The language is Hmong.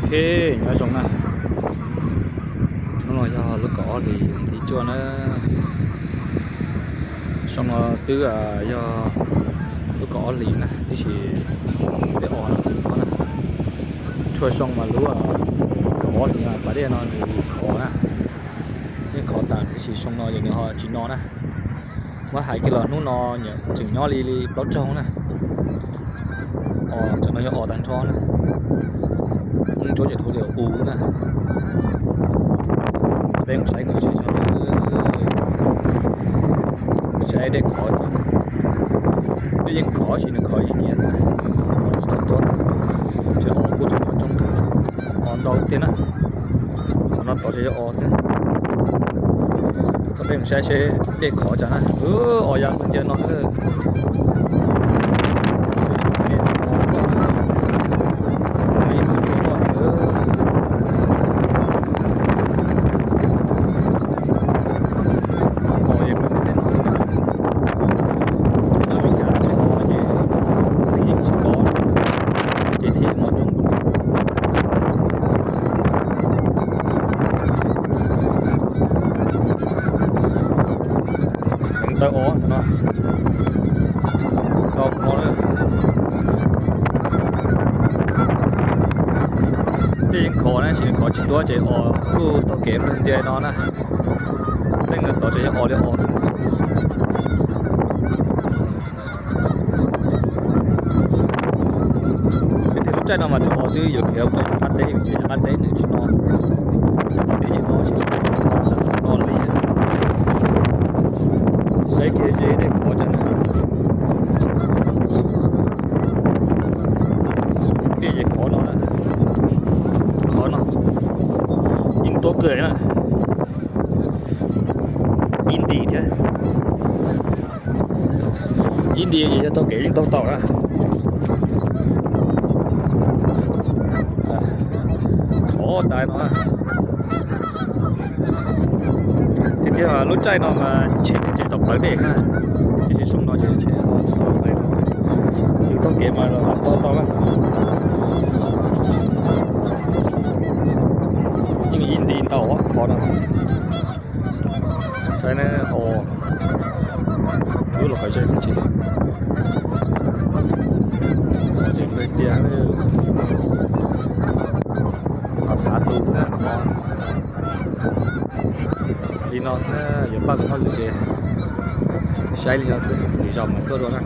Ok, nyob zoo na. Hnub no yog lub kaum ob hlis ntiv cuaj na. Xyoo no twb yog lub kaum ob hlis na, tiam sis tej os no tseem nyob na. Txhua xyoo mas lub kaum ob hlis pas dej no nws khov na, yeej khov tas, tiam sis xyoo no ces nws ho tsis no na. Muab hais kiag los hnub no tseem nyob li li plaub caug na. Os, cov no yog os tag nrho na. Muaj ntsuab ces hu tias u na. Peb mus saib nws seb, saib dej khov cas. Dej yeej khov, tab sis nws khov ib nyiav xwb, khov tsis tau tuaj. Ces os kuj tseem nyob coob kawg, os ntau tiag na. Qhov no tod ces yog os xwb. Thaum peb mus saib seb dej khov cas na. Os, ya ntawm no xwb. Ces thiaj muaj coob. Heev tawm os no, tau no lawm. Dej yeej khov na, tab sis khov tsis tuaj ces os kuj taug kev nplawg ntia no na. Leej tod ces yog os li os xwb. Tiag tiag lub caij no mas cov os twb yuav khiav mus rau qab teb, ces qab teb nws tsis no. Ces qab teb yeej no, tab sis no li. Saib kiag ze dej khov cas na. Dej ces khov no na. Khov no yeej tuaj kawg na. Ib nti thiab. Ib nti yog taug kev yeej taug tau na. Khov tas no. Tiag tiag lub caij no mas tsheb tseem tau plawv dej na, tiam sis xyoo no ces tsheb tsis tau plawv, yus taug kev mas lam taug tau na. Yeej ib nti ntau khov no. Saib na, os, lub los qhov ze tsis, os, tseem nplawg ntia, tav tu xwb os. Li no xwb, yuav paj lwm hauj lwm ces saib li no xwb, lwm zaus mam tuaj dua na.